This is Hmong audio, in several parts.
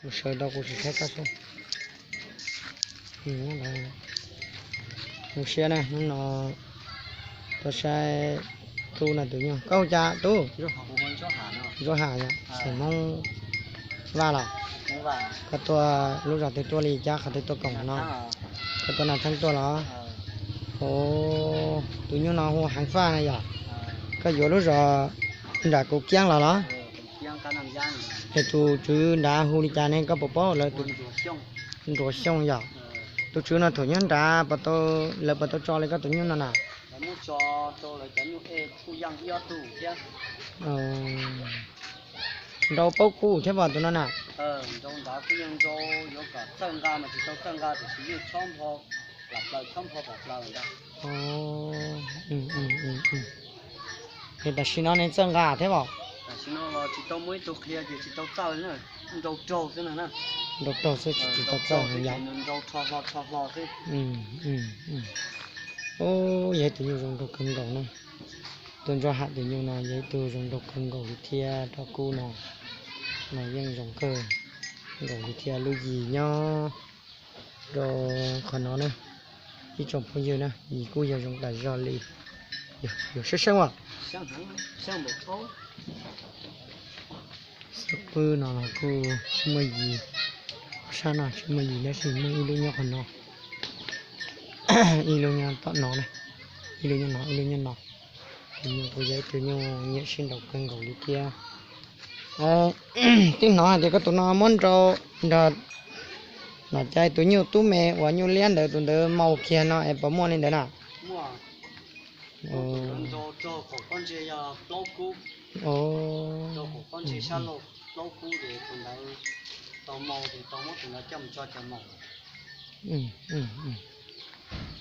Sawv tau kuv sim saib koj seb. Zoo siab na, hnub no tuaj saib tub no tus nyuj. Koj hu cas tub? Ntsuab Ham yom, xeem Hmoob Vaj los? Koj tuaj lub zos twg tuaj li cas, qhov twg tuaj koom no? Koj tuaj Naj Theeb tuaj los? Tus nyuj no hu Heev Faj na yom? Koj yuav lub zos nram Kuv Kiab los los? Es tus tswv nrad hu li cas ne, koj puas paub lawv? Nruas Xyooj yom. Tus tswv no thaum nyob nrad lawv puas tau tso li koj tus nyuj no na? Nrau plaub kub thiab as tus no na? Es tam sim no ne txawj nqa thiab as? Nrau raug xwb tsis tau txawj heev yom. Yog ib tug nyuj zoo nraug kawg nkaus na. Tus Ntsuab Ham tus nyuj no yog ib tug zoo nraug kawg nkaus li thiab, rau kub no, no yeej zoo kawg nkaus li thiab. Lub yim nyob rau qhov no na, ib tsoom phooj ywg na, yim kuj yog zoo tas zog li. Yog sab seej as. Xab qwb no los kuj tsis muaj yim, sab no tsis muaj yim tab sis muaj ib lub nyob qhov no, ib lub nyob tom no na, ib lub nyob no, ib lub nyob no. Tus nyuj kuj yog ib tug nyuj nyiam sib nraus kawg nkaus li thiab. Twb hnov hais tias koj tus no muab nrau nrog nom cai tus nyuj tub me uas nyuj liab ntawd tus ntawd maus kiag no es puas muaj li ntawd na?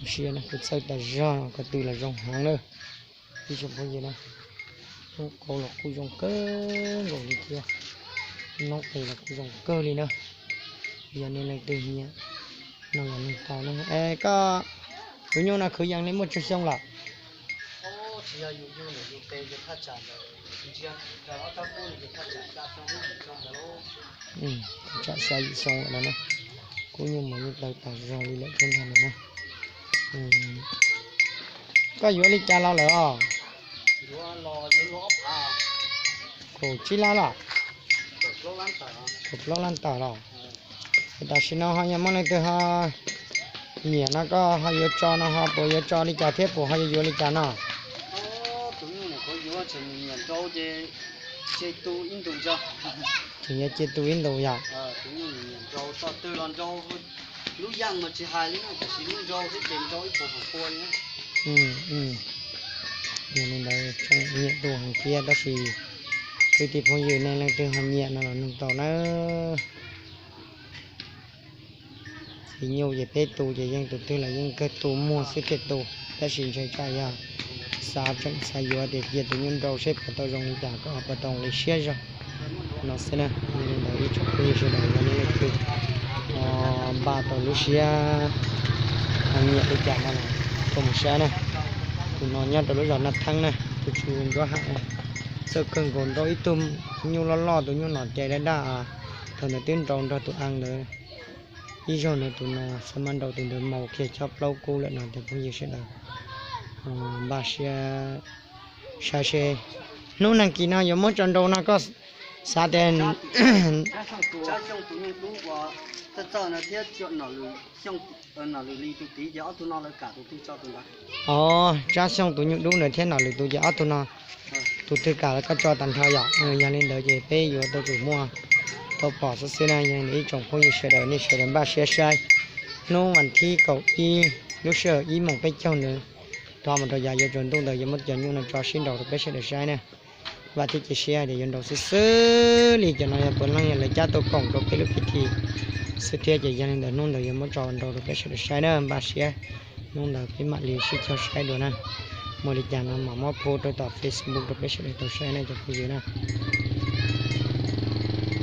Siab na, kuv txawj tas zog, ko tw los zoo heev lawm. Ib tsoom phooj ywg na, noob qau los kuj zoo kawg nkaus li thiab, noob qes los kuj zoo kawg li na. Yog nej leej twg nyiam no los nug tau na. Es koj tus nyuj no kwv yees li muaj tsawg xyoo lawm? Tsam xya yim xyoo lawm no na. Kub nyuj mas yeej tawv tas zog li lawm thiab ntag no na. Koj yuav li cas los lawm os? Kaum tsib lab los? Kaum plaub lab tawm los? Es tam sim no ho yog muaj leej twg ho nyiam no koj ho yuav tso no ho puas yuav tso li cas thiab puas ho yuav yuav li cas no? Tseem yuav cia tu ib ntus yom. Yog li ntawd tseem nyiam tu heev thiab tab sis kwv tij phooj ywg nej leej twg ho nyiam no los nug tau nawb. Txiv nyuj ces peb tu ces yeej tus twg los yeej kawg tu muag xwb thiaj tu, tab sis ntshe tsam yog xav tseem xav yuav tias cia tus nyuj nrau seb puas tau zoo li cas, puas tau li siab zog no xwb na. Yog li ntawd ib tsoom phooj ywg sawv daws yog nej leej twg npaj tau lub siab nyiam li cas no los tuaj mus saib na. Tus no nyob rau lub zos Naj Theeb na, tus tswv Ntsuab Ham na. Txawj kawg nkaus, nrau ib tug nyuj loj loj, tus nyuj nom cai daj daj, thaum ntawd twb nrau nrog tus a ntawd ib zaug ntawd, tus no xav mas nrau tus ntawd maus kiag chob plaub kub lawm no tias phooj ywg sawv daws npaj siab saib seb hnub neeg kis no yuav muab tso nrau no koj xav tias Os, Tsab Xyooj tus nyuj dub ntawd thiab Nom Lwm tus ces ob tug no, tus twg kam los koj tso tag nrho yom. Yog li ntawd ces peb yuav tau tsum muaj tau pom xwb xwb na. Yog li ntawd ib tsoom phooj ywg sawv daws nej sawv daws npaj siab saib hnub vas thib kaum ib lub sij hawm ib moos peb caug ntawd, dhau mus rau yav yuav tsaus ntuj ntawd yuav muab cov nyuj no tso sib nraus rau peb sawv daws saib na. Vam thiab cia siab tias yuav nraus xwb xwb li cov no, yog puav leej yog lawv cab tuaj koom rau peb lub phi thi xwb thiab ces yog li ntawd hnub ntawd yuav muab tso nrau rau peb sawv daws saib na. Npaj siab hnub ntawd peb mam li sib cog saib dua na. Muaj li cas no mam muab post rau tom Facebook rau peb sawv daws tau saib na cov phooj ywg na.